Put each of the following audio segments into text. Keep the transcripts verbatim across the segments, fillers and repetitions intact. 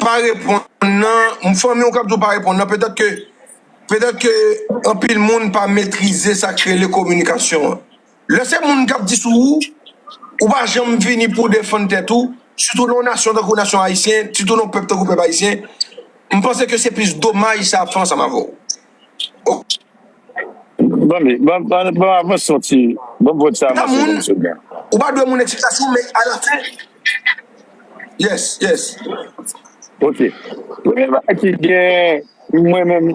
pa reponn nan, m fanmi w k ap di w pa reponn nan, petèt ke, petèt ke anpil moun pa metrize sa k rele kominikasyon an. Lè se moun k ap di sou ou, ou pa janm vini pou w defann tèt ou, sitou nan yon nasyon tankou nasyon ayisyen, sitou nan yon pèp tankou pèp ayisyen, m panse ke se plis domaj sa ap fè ansanm avè w. Ok. Ban m, ban, ban, ban m avanse yon ti, ban m fè yon ti avanse yon ti segonn. Ou pa dwe moun eksplikasyon, men alafen, yes, yes. Ok. Premye bagay ki gen, mwen menm,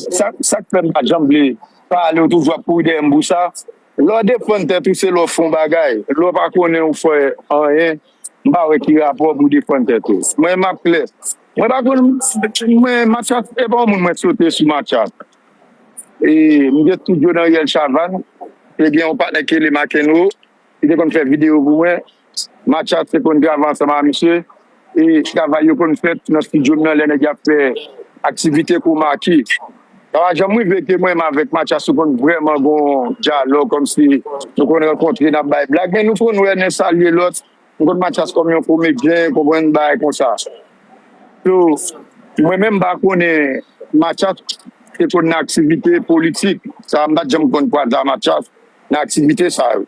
sa, sa k fè m pa janm vle pale, ou toujou ap kouri dèyè m pou sa. Lè w defann tèt ou, se lè w fè yon bagay. Lè w pa konnen ou fè anyen, m pa wè ki rapò pou w defann tèt ou. Mwen, m ap klè. Mwen pa konn, mwen, Mathias, e pa yon moun mwen sote sou Mathias. E, m gen estidyo nan Riel Chavannes. Te gen yon patnè ki rele Makenro. Li te konn fè videyo pou mwen. Mathias te konn travay ansanm ak misye. E travay yo konn fèt nan estidyo m nan lè nèg y ap fè aktivite kou maki. Sa pa janm rive ke mwen menm avèk Mathias nou konn vrèman gen yon dyalòg kòmsi nou konn rankontre n ap bay blag. Men nou konn wè n salye lòt. M konn Mathias kòm yon komedyen, konprann bagay konsa. So, mwen menm m pa konnen Mathias te konn nan aktivite politik. Sa m pa t janm konn kwaze a Mathias nan aktivite sa yo.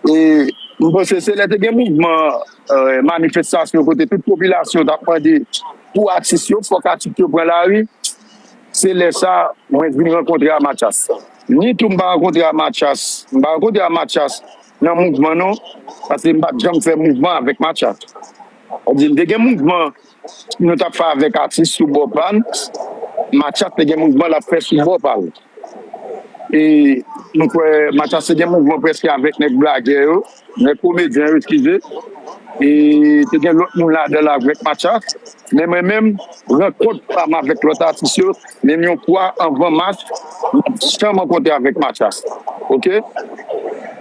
E m panse se lè te gen mouvman, eh, manifestasyon kote tout popilasyon t ap mande pou atis yo, fòk atis yo pran lari. Se lè sa mwen vin rankontre a Mathias. Ni tou m pa rankontre a Mathias, m pa rankontre a Mathias nan mouvman non, paske m pa t janm fè mouvman avèk Mathias. Sa di m te gen mouvman nou t ap fè avèk atis sou bò pa n, Mathias te gen mouvman l ap fè sou bò pa l. E m kwè Mathias te gen mouvman prèske avèk nèg blagè yo, nèg komedyen yo, eskize. E te gen lòt moun ladan l avèk Mathias. Men mwen menm, rankont pa m avèk lòt atis yo, menm yon fwa anvan Mathias, m pa t janm rankontre avèk Mathias. Ok?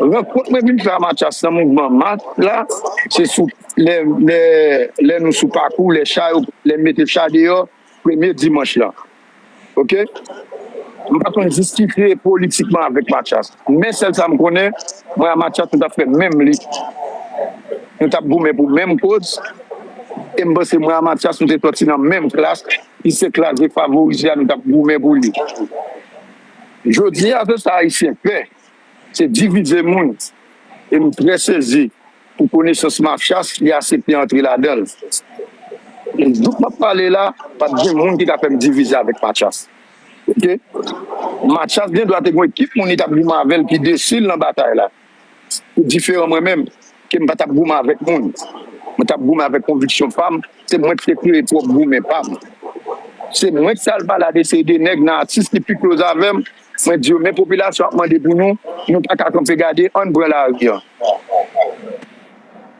Rankont mwen vin fè a Mathias nan mouvman Mathias la, se sou lè, lè, lè nou sou pakou, lè cha yo, lè m mete cha deyò, premye dimanch lan. Ok? M pa konn diskite politikman avèk Mathias. Men sèl sa m konnen, mwen a Mathias nou t ap fè menm lit. Nou t ap goumen pou menm koz. E m panse mwen a Mathias nou te sòti nan menm klas, ki se klas defavorize a nou t ap goumen pou li. Jodi a, se sa Ayisyen fè. Se divize moun. E m trè sezi pou konesans Mathias, li aksepte antre ladan l. E jouk m ap pale la, pa t gen moun ki ka fè m divize avèk Mathias. Ok? Mathias gen dwa te gen ekip moun li t ap goumen avè l ki desi l nan batay la. Ou diferan mwen menm, ke m pa t ap goumen avèk moun. Mwen t ap goumen avèk konviksyon pa m, se mwen ki te kreye pwòp goumen pa m. Se mwen ki t al pale a de seri de nèg nan atis ki pi close avè m, mwen di yo, men popilasyon ap mande pou nou, nou pa ka kanpe gade, ann pran lari an.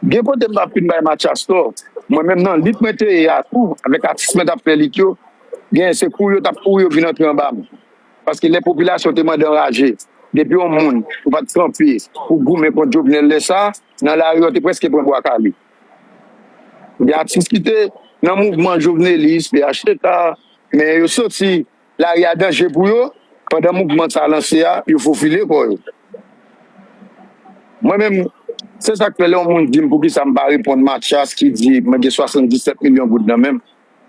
Gen kote m pa fin bay Mathias tò, mwen menm nan lit mwen te ye a tou, avèk atis mwen t ap fè lit yo, gen se kou yo t ap kouri yo vin antre anba m. Paske lè popilasyon te mande anraje, depi yon moun ou pa t kanpe pou goumen kont Jovenel lè sa, nan lari yo te prèske pran bwa kale. Gen atis ki te nan mouvman jovenelis, P H T K, men yo soti lari a danje pou yo, pandan mouvman sa lanse a, yo fofile kò yo. Mwen menm, se sa k fè lè yon moun di m poukisa m pa reponn Mathias ki di mwen gen swasanndisèt milyon goud nan men m,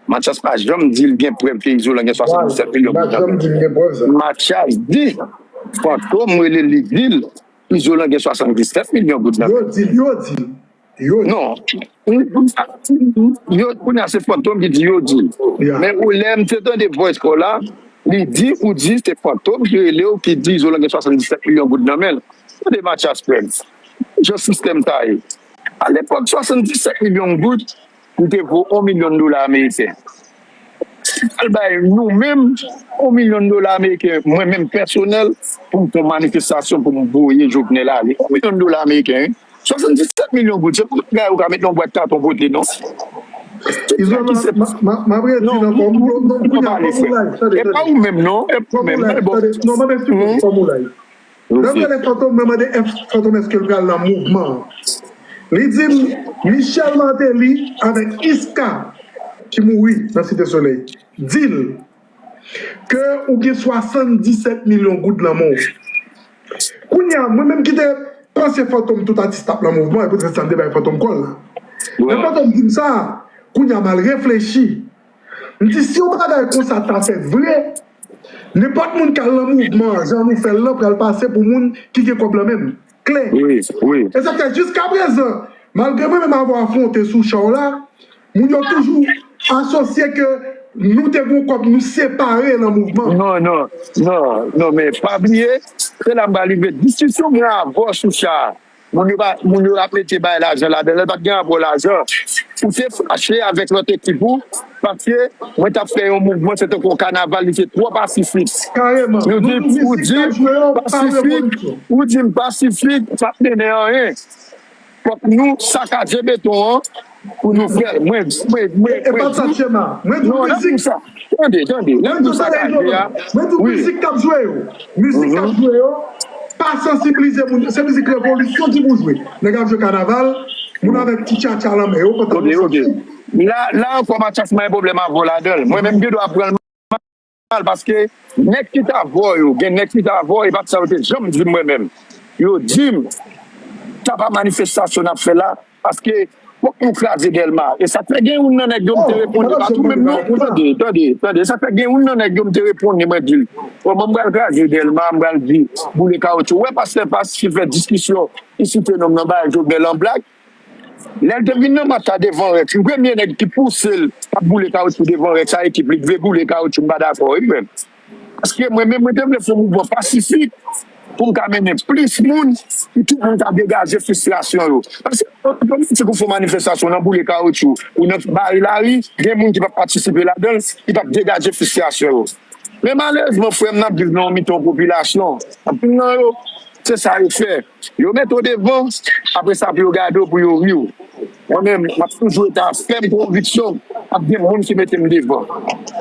Mathias pa janm di l gen prèv ke Izolan gen swasanndisèt milyon goud nan men l. Mathias di, Fantom rele l, li di l, Izolan gen swasanndisèt milyon goud nan men l. Yo di l, yo di l. Yo di l. Non. Yo, kounye a, se Fantom ki di yo di l. Men ou lè m te tande voice call la, li di ou di se Fantom ki rele w ki di Izolan gen swasanndisèt milyon goud nan men l. Tande Mathias frè m. Jan sistèm sa ye. Alepòk, swasanndisèt milyon goud, li te vo yon milyon dola ameriken. Si m al bay nou menm yon milyon dola ameriken, mwen menm pèsonèl, pou m fè yon manifestasyon pou m voye Jovenel ale. Yon milyon dola ameriken, wi. Swasanndisèt milyon goud, se pa bagay ou ka met nan yon bwat katon pote, non. Izolan, m ap redi l ankò. Non, non, non, kounye a, fòk ou lay. E pa ou menm, non. E pa ou menm. Fòk ou lay. Tande, non, m ap eksplike w, fòk ou lay. Lè m gade Fantom, mwen mande Fantom èske l pral nan mouvman an. Li di m, Michel Martelly avèk Iska, ki mouri nan Site Solèy, di l ke ou gen swasanndisèt milyon goud nan men w. Kounye a, mwen menm ki te panse Fantom tout atis t ap nan mouvman, e poutèt sa m te bay Fantom kòl la. Lè Fantom di m sa, Kounye a m al reflechi. M di, si yon bagay konsa ta fèt vre, nenpòt moun k al nan mouvman an, jan nou fè l lan, pral pase pou moun ki gen kòb lan menm. Klè. Wi, wi. E sa k fè jiskaprezan, malgre mwen menm avè w afwonte sou chan w la, moun yo toujou asosye ke nou te gen yon kòb, nou separe nan mouvman. Non, non, non, non, men pa bliye, se la m pral rive. Diskisyon mwen avè w sou chan. Moun yo pa, moun yo ap mete bay lajan ladan, lè pa t gen rapò lajan. Ou te fache avèk lòt ekip ou, paske mwen t ap fè yon mouvman, se tankou yon kanaval, li te twò pasifik. Kareman. Nou di, ou di m pasifik, ou di m pasifik, p ap mennen anyen. Fòk nou sakaje beton an, pou nou fè l. Mwen, mwen, mwen, e pa sa, Chema. Mwen di w mizik. Tande, tande. Lè m di w sakaje a. Mwen di w mizik k ap jwe yo. Mizik k ap jwe yo. Pa sansibilize moun. Se mizik revolisyon ki pou jwe. Nèg ap jwe kanaval. Moun avèk ti tchatcha lan men yo. Kontan. Ok, ok. La, la ankò, Mathias, mwen gen pwoblèm avè w ladan l. Mwen menm, m gen dwa pran l mal paske nèg ki t avè w yo, gen nèg ki t avè w, e pa t sa yo te janm di m mwen menm. Yo di m, sa pa manifestasyon n ap fè la, paske fòk nou kraze Dèlma. E sa fè gen youn nan nèg yo m te reponn li, pa tou menm non. Tande, tande, tande. Sa fè gen youn nan nèg yo m te reponn li, mwen di l, bon, mwen m pral kraze Dèlma, m pral di boule kawotchou. Ou wè pastè Pas ki fè diskisyon, ki site non m nan bagay Jovenel an blag. Lè l te vin nan match la devan Rex, m premye nèg ki pouse l, t ap boule kawotchou devan Rex a ekip li, t vle boule kawotchou, m pa dakò wi frè m. Paske mwen menm, mwen te vle fè yon mouvman pasifik pou m ka mennen plis moun, pou tout moun ka degaje fristrasyon yo. Paske otomatik ou fè manifestasyon nan boule kawotchou, ou nan bare lari, gen moun ki p ap patisipe ladan l, ki p ap degaje fristrasyon yo. Men malerezman, frè m, n ap viv nan yon mitan yon popilasyon. Anpil nan yo, se sa yo fè. Yo mete w devan, apre sa pou yo gade w, pou yo ri w. Mwen menm, m ap toujou rete a fèm konviksyon, ap gen moun ki mete m devan.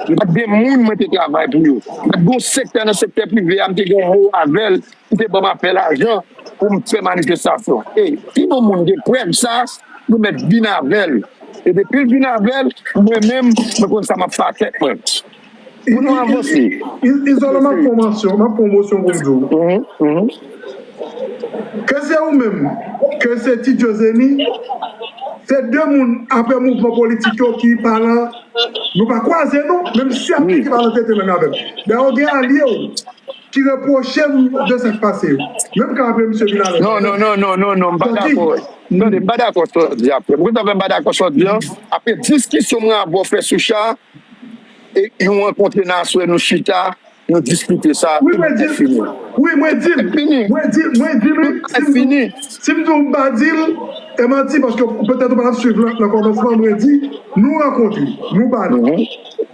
M pa t gen moun mwen te travay pou yo. M pa t gen yon sektè nan sektè prive a, m te gen yon mo avè l, ki te ban m apè lajan pou m fè manifestasyon. E pi bon moun gen prèv sa, nou mèt vin avè l. E depi l vin avè l, mwen menm, mwen konn sa m ap fè ak tèt mwen. Pou nou avanse. Izolan, m ap fè yon mansyon, m ap fè yon mosyon pou m di w. Ke se ou menm, ke se Ti Djo Zeni, se de moun apre mouvman politik yo ki pa lan, nou pa kwaze non, menm si apre ki pa lan tete menm avè m. Dayè, gen alye w ki repwoche m de sa k pase yo. Menm jan apre misye vin avè m. Non, non, non, non, non, non, m pa dakò. Tande, m pa dakò sa w di a, frè m. Ou konn sa fè m pa dakò sa w di a? Apre diskisyon mwen avè w fè sou chan, e nou rankontre nan aswè, nou chita, nou diskite sa, wi, mwen di l, wi, mwen di l, mwen di, mwen di l, si m, si m di w m pa di l, e manti, paske petèt ou pa t ap swiv nan, nan kòmansman, mwen di, nou rankontre, nou pale.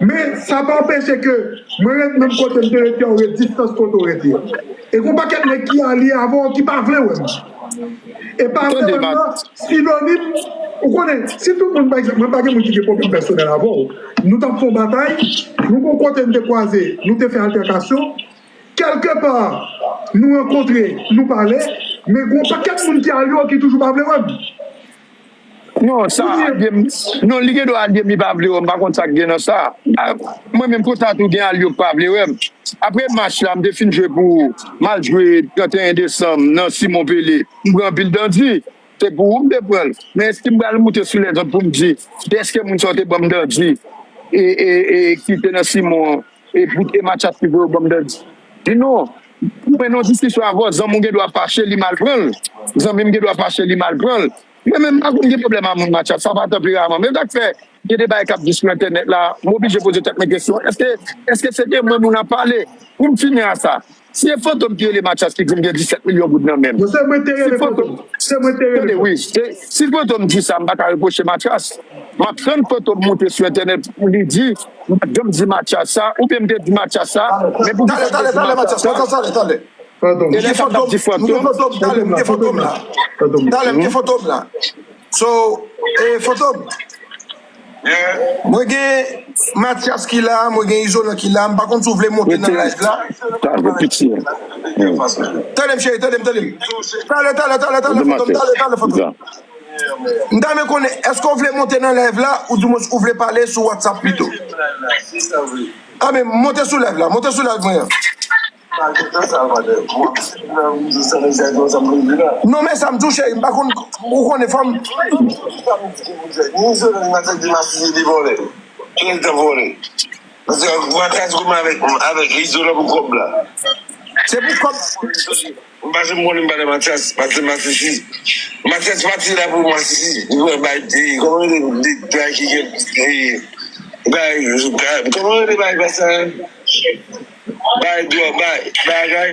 Men, sa pa anpeche ke mwen ret menm kote m te rete a, ou ret distans kote w rete a. E gen yon pakèt nèg ki alye avè w ki pa vle wè m. E pa vle wè m nan sinonim, ou konnen, si tout moun, pa egzanp, mwen pa gen moun ki gen pwoblèm pèsonèl avè w. Nou t ap fè yon batay, nou gen yon kote n te kwaze, nou te fè altèkasyon. Kèlkepa, nou rankontre, nou pale, men gen yon pakèt moun ki alye w ki toujou pa vle wè m. Non, sa, alye m, non, li gen dwa alye m, li pa vle wè m, m pa konn sa k gen nan sa. A, mwen menm, konsa tou gen alye w k pa vle wè m. Apre match la, m te fin jwe pou, m al jwe trannteyen desanm nan Simon Pele. M pran anpil dandi, se pou ou m te pran l. Men èske m pral moute sou lèzòt pou m di, èske moun sa yo te ban m dandi, e, e, e, ki te nan Simon an, e pou, e Mathias ki voye w ban m dandi? Di non. Mwen nan diskisyon avè w, zanmi w gen dwa fache, li mal pran l. Zanmi m gen dwa fache, li mal pran l. Mwen menm, m pa konn gen pwoblèm a moun, Mathias, sa pa tanperaman. Men sa k fè, gen de bagay k ap di sou entènèt la, m oblije poze tèt mwen kesyon, èske, èske se de mwen moun ap pale? Pou m fini a sa, si e Fantom ki rele Mathias ki di m gen disèt milyon goud nan men m, si Fantom, tande, wi, se, si Fantom di sa, m pa ka repwoche Mathias. M ap tann Fantom monte sou entènèt pou li di, m pa t janm di Mathias sa, oubyen m te di Mathias sa, men poukisa m te di Mathias sa? Talè, talè, talè, Mathias, talè, talè. Fantom. E lè sa m t ap di Fantom. M gen Fantom, talè, m gen Fantom la. Talè, m gen Fantom la. So, e, Fantom. Mwen gen Mathias ki la, mwen gen Izolan ki la, m pa konn si w vle monte nan live la. Tande, piti. Tande m, cheri, tande m, tande m. Talè, talè, talè, talè, Fantom, talè, talè, Fantom. M ta renmen konnen, èske w vle monte nan live la, oudimwens ou vle pale sou WhatsApp pito? A, men monte sou live la, monte sou live mwen an. Non, men sa m tou, cheri, m pa konn, ou konnen fanm. Ki nèg t ap vòlè? Paske Matyas goumen avèk, avèk Izolan pou kòb la. Se pou kòb. M pa janm konnen m pale Matyas, Matyas, Matyas, Matyas pati la pou Masisi. Li wè bay, kòman rele, de, bay ki gen, bay, kòman rele bay, bay sa? Bay dwòg, bay, bay bagay.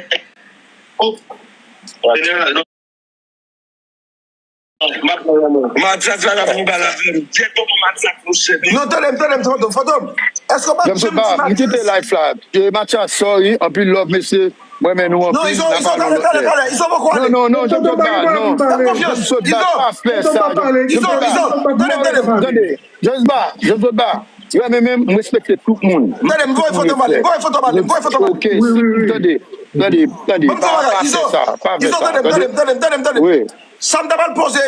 Matyas pa ka vin pale avè m. Dyèt kòman Matyas, monchè. Non, tande m, tande m, Fantom, Fantom. Èske w pa janm di Matyas? M kite live la. E Matyas, sorry, anpil love, mesye. Mwen renmen nou anpil. Non, Izo, Izo, tande, tande, tande. Izo poko ale. Non, non, non, Jòb Jòb pa, non. Fè konfyans. Izo, Izo, Izo, tande, tande, tande. Tande, Jòb Jòb pa. Jòb Jòb pa. Yo, men, men, m respekte tout moun. Tande, m voye Fantom ale, m voye Fantom ale, m voye Fantom ale. Ok, tande, tande, tande. Pa, pa fè sa, pa fè sa. Tande, tande, tande, tande. Sa m ta pral poze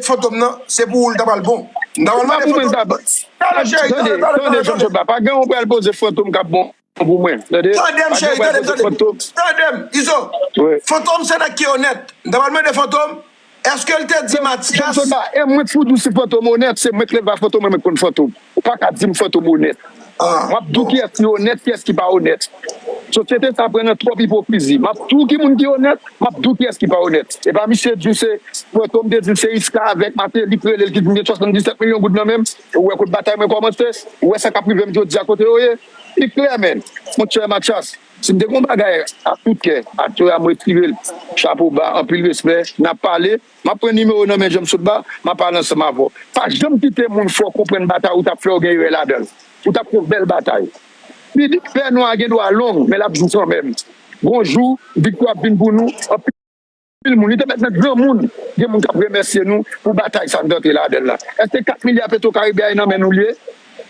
Fantom nan, se pou ou l ta pral bon. M ta pral mande Fantom. Tande, tande, tande, Jòb Jòb pa. Pa gen yon pral poze Fantom k ap bon pou mwen. Tande, tande m, cheri, tande m, tande m. Tande m, Izo. Fantom se nèg ki onèt. M ta pral mande Fantom, èske l te di Matyas? Jòb Jòb pa. E mwen k fout ou si Fantom onèt, se mwen k leve a Fantom, mwen, mwen k konn Fantom. Ou pa ka di m Fantom onèt. M ap di w kiyès ki onèt, kiyès ki pa onèt. Sosyete sa pran nan twòp ipokrizi. M ap di w ki moun ki onèt, m ap di w kiyès ki pa onèt. E pa misye di w se Fantom te di l se Iska avèk Martelly k rele l ki di m gen swasanndisèt milyon goud nan men m. Ou wè kote batay mwen kòmanse? Ou wè sa k ap rive m jodi a kote yo ye? Li klè, men. Monchè Matyas, si m te gen yon bagay ak tout kè, atè a m retire l. Chapo ba, anpil respè, n ap pale. M ap pran nimewo w nan men Janm Sot Ba, m ap pale ansanm avè w. Pa janm kite moun fè w konprann batay ou t ap fè, w gen erè ladan l. Ou t ap fè yon bèl batay. Pè nwa gen dwa long, men l ap di w kanmenm. Gon jou, viktwa ap vin pou nou. Anpil moun, li te mèt nan granmoun, gen moun k ap remèsye nou pou batay sa n t antre ladan l la. Èske kat milya Petro Caribe a e nan men nou l ye?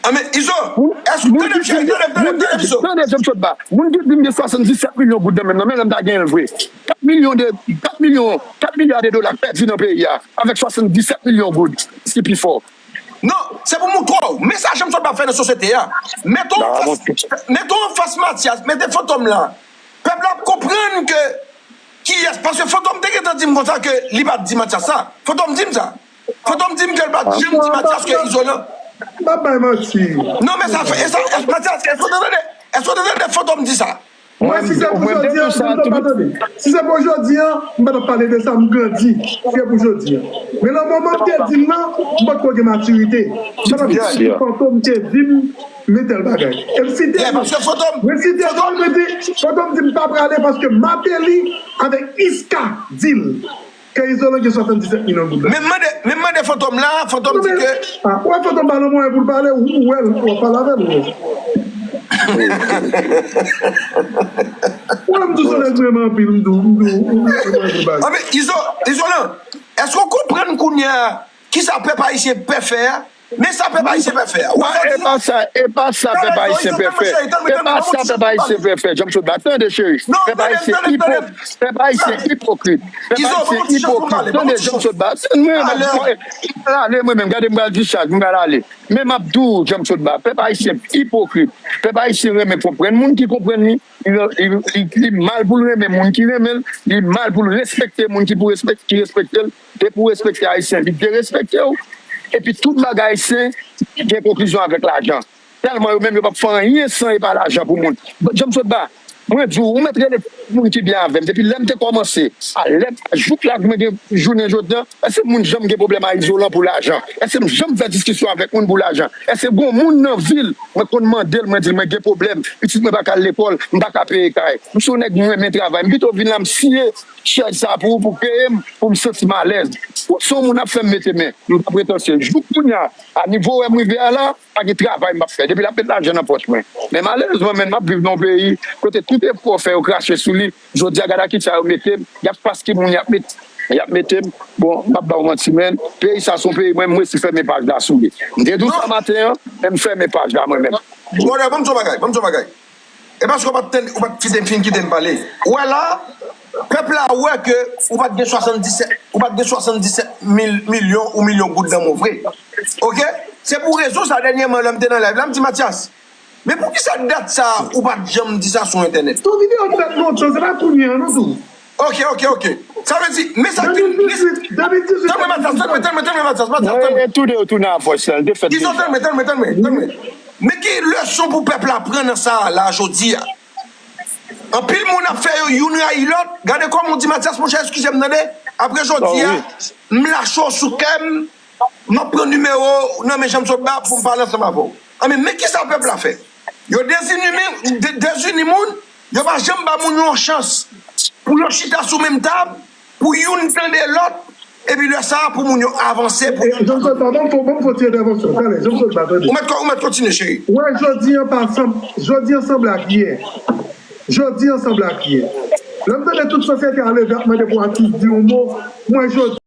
Anben, Izo, èske, tande m, cheri, tande m, tande m, tande m, Izo. Tande, Janm Sot Ba. Moun ki di m gen swasanndisèt milyon goud nan men m, nan men lè m ta genyen l vre. Kat milyon de, kat milyon, kat milya de dola k pèdi nan peyi a, avèk swasanndisèt milyon goud, si pi fò. Non, se pou moutre w. Men sa Janm Sot Ba fè nan sosyete a. Mete w anfas, mete w anfas Matyas, mete Fantom la. Pèp la ap konprann ke kiyès, paske Fantom te gentan di m konsa ke li pa t di Matyas sa. Fantom di m sa. Fantom di m ke l pa t janm di Matyas ke Izolan. M pa bay manti. Non, men sa fè, e sa, e, Matyas, èske w te tande, èske w te tande Fantom di sa? Mwen, si se pou jodi a, m pa t ap pale. Si se pou jodi a, m pa t ap pale de sa, m grandi. Se pou jodi a. Men nan moman m te di l nan, m potko gen matirite. M pa t ap di Fantom te di m, men tèl bagay. E m site non. Mwen site non, mwen di, Fantom di m pa prale paske Martelly avèk Iska di l ke Izolan gen swasanndisèt milyon goud la. Men m mande, men m mande Fantom la, Fantom di ke... Ah, ou wè Fantom pa nan mwayen pou l pale, ou, ou wè l, w ap pale avè l, ou wè. Ou wè m tou se nèg m renmen anpil, m tou, m tou, ou wè pou l pale. Anben, Izo, Izolan, èske w konprann kounye a kisa pèp ayisyen pè fè a? Men sa pèp ayisyen pè fè a. Ou pa, e pa sa, e pa sa pèp ayisyen pè fè. E pa sa pèp ayisyen pè fè. Janm Sot Ba, tande, cheri. Pèp ayisyen ipokrit. Pèp ayisyen ipokrit. Tande, Janm Sot Ba. Mwen menm, m pral ale, mwen menm, gade, m pral discharge, m pral ale. Men m ap di w, Janm Sot Ba, pèp ayisyen ipokrit. Pèp ayisyen renmen konprann moun ki konprann li. Li, li, li, li mal pou l renmen moun ki renmen l. Li mal pou l respekte moun ki pou respekte, ki respekte l. Depi w respekte Ayisyen, li derespekte w. Epi tout bagay ayisyen gen konklizyon avèk lajan. Tèlman yo menm yo p ap fè anyen san e pa lajan pou moun. Bon, Janm Sot Ba, mwen di w, ou mèt rele tout moun ki byen avè m. Depi lè m te kòmanse, a lè, jouk laj mwen gen jounen jodi a, èske moun janm gen pwoblèm a Izolan pou lajan? Èske m janm fè diskisyon avèk moun pou lajan? Èske gon moun nan vil, mwen konn mande l, mwen di l mwen gen pwoblèm, pitit mwen pa ka al lekòl, m pa ka peye kay. M se yon nèg mwen renmen travay, m pito vin la m siye chèz sa pou, pou peye m, pou m santi m alèz. Ou se yon moun ap fè m mete men, m pa pretansye. Jouk kounye a, a nivo wè m rive a la, pa gen travay m ap fè. Depi l ap met lajan nan pòch mwen. Men malerezman, men m ap viv nan yon peyi kote tout efò w fè, yo krache sou li. Jodi a, gade a kisa yo mete m, gade pas ki moun y ap met, y ap mete m. Bon, m ap ba w manti, men peyi sa se yon peyi mwen, m resi fèmen paj la sou li. M te di w sa maten an, men m fèmen paj la mwen menm. Brother, ban m di w yon bagay, ban m di w yon bagay. E paske w pa t, ou pa t kite m fin kite m pale. Ou wè la, pèp la wè ke ou pa t gen swasanndisèt, ou pa t gen swasanndisèt mil milyon ou milyon goud nan men w vre. Oke? Se pou rezon sa, dènyèman, lè m te nan live la, m di, Matyas, Men poukisa dat sa a ou pa t janm di sa sou entènèt? Tout videyo fèt lontan, se pa kounye a non tou. Ok, ok, ok. Sa vle di, men sa ki. Tann mwen, Matyas, tann mwen, tann mwen, tann mwen, Matyas, Matyas, tann mwen. Tou de yo tounen avè w, Sèl. Defèt Dizon, tann mwen, tann mwen, tann mwen, tann mwen. Men ki leson pou pèp la pran nan sa a la jodi a? Anpil moun ap fè yo youn rayi lòt. Gade kòman w di Matyas, monchè, eskize m tande. Apre jodi a, m lache w sou kè m, m ap pran nimewo w nan men Janm Sotba pou m pale ansanm avè w. Anben, men kisa pèp la fè? Yo dezini, de- dezini moun, yo pa janm ba moun yo yon chans pou yo chita sou menm tab, pou youn tande lòt, epi lè sa a pou moun yo avanse, pou youn. Janm Sotba, ban m fè, ban m fè yon ti entèvansyon. Talè, Janm Sotba, tande. Ou mèt, ou mèt kontinye, cheri. Wè, jodi an pa sanm, jodi an sanble ak yè. Jodi an sanble ak yè. Lè m tande tout sosyete a leve ap mande pou atis di yon mo, mwen jodi